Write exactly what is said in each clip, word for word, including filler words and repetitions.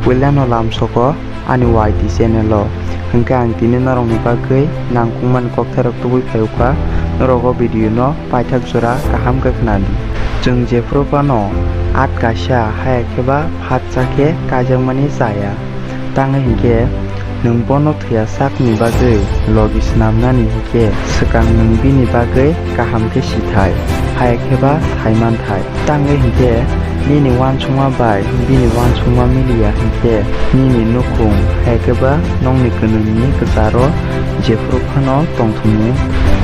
Puilano lamsogo ani Y T channel o. Hwnkhe ang tini norokni bagwi nangkukmani kokthairok tubui phaio kha, norok o video no paithak jora kaham khe khna di. Chwng jephuru phano at kaisa haya khe ba phatsa khe kaijakmani chaya. Tangwi hinkhe nwng bono thwiya sakni bagwi logi swnamnani hinkhe swkang nwng bini bagwi kaham khe sithai, haya khe ba saimanthai. Tangwi hinkhe nini uansukma bai bini uansukma miliya hinkhe nini nukhung haya khe ba nokni kwnwngni kwcharo jephuru phano tongthumung,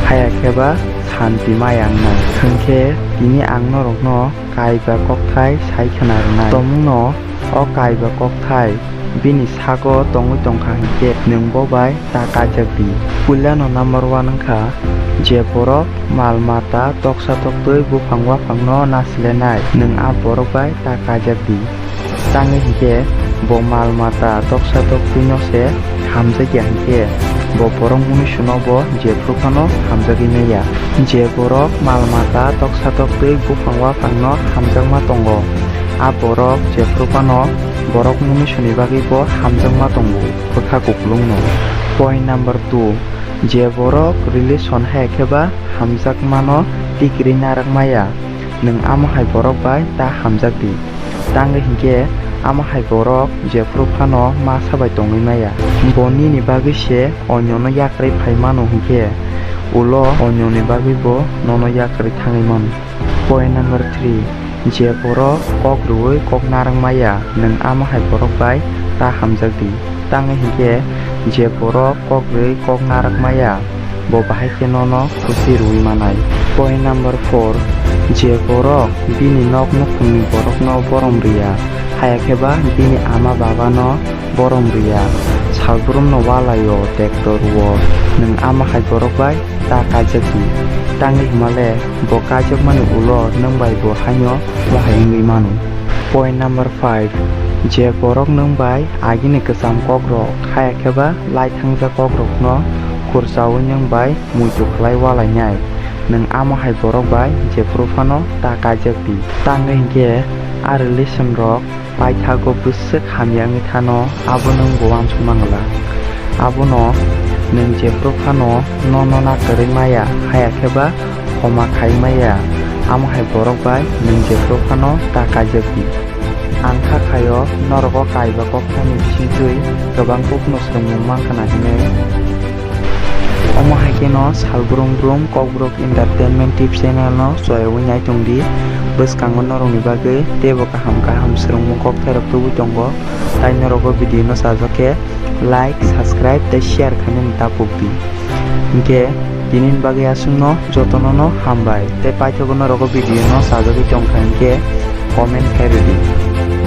haya khe ba santi maya wngnai. Hinkhe tini ang norokno kaiba kokthai sai khna rwnai. Tomungno o kaiba kokthai bini sago tongwi tongkha hinkhe nwng bo bai ta kaijak di. Puilano number one wngkha, je borok mal mata toksa toktwi buphang waphangno nachilenai, nwng a borok bai ta kaijak di. Tangwi hinkhe bo mal mata toksa toktwino se hamjakya hinkhe bo borok munuisuno bo jephuru phano hamjagwi maya. Je borok mal mata toksa toktwi buphang waphangno hamjakma tongo, a borok jephuru phano borok munuisuni bagwi bo hamjakma tongo bwkha kupulungno. Point number two, je borok relation hai khe ba hamjakmano tikiri narak maya, nwng amo hai borok bai ta hamjak di. Tangwi hinkhe amo hai borok jephuru phano masa bai tongwi maya. Bo nini bagwi se onyono yakarwi phai mano hinkhe ulo onyoni bagwi bo nono yakarwi thangwi mano. Point number three, je borok kok rwui kok narwk maya, nwng amo hai borok bai ta hamjak di. Tangwi hinkhe je borok kok rwui kok narwk maya, bo bahai khe nono khusi rwui manai. Point number four, je borok bini nok nukhungni borokno borom rwya, haya khe ba bini ama babano borom rwya, salbrumno walaio tekto rwo, nwng amo hai borok bai ta kaijak di. Tangwi hwnmale bo kaijakmani ulo nwng bai bo haino mohai wngwi mano. Point number five, je borok nwng bai agini kwcham kokrok, haya khe ba lai thangjak kokrokno khurchaui nwng bai muitu khlai walainai, nwng amo hai borok bai jephuru phano ta kaijak di. Tangwi hinkhe a relation rok paithago bwswk hamya wngwi thano, abo nwng bo uansukma glak. Abono nwng jephuru phano nono nakarwi maya, haya khe ba khoma khai maya, amo hai borok bai nwng jephuru phano ta kaijak di. Ang kha khaio norok o kaiba kokthaini bisingtwi kwbang kokno swrwngmung mankha na hinwi. Omo hai kheno sal brum brum Kokborok Entertainment Tip channel no choyaui nai tong di. Bwskango norokni bagwi teibo kaham kaham swrwngmung kokthairok tubui tongo, tai norok o video no chajak khe like, subscribe tei share khainani ta puk di. Hinkhe tinini bagwi aswkno jotono no hambai tei paithago norok o video no chajagwi tongkha hinkhe comment khai rwdi.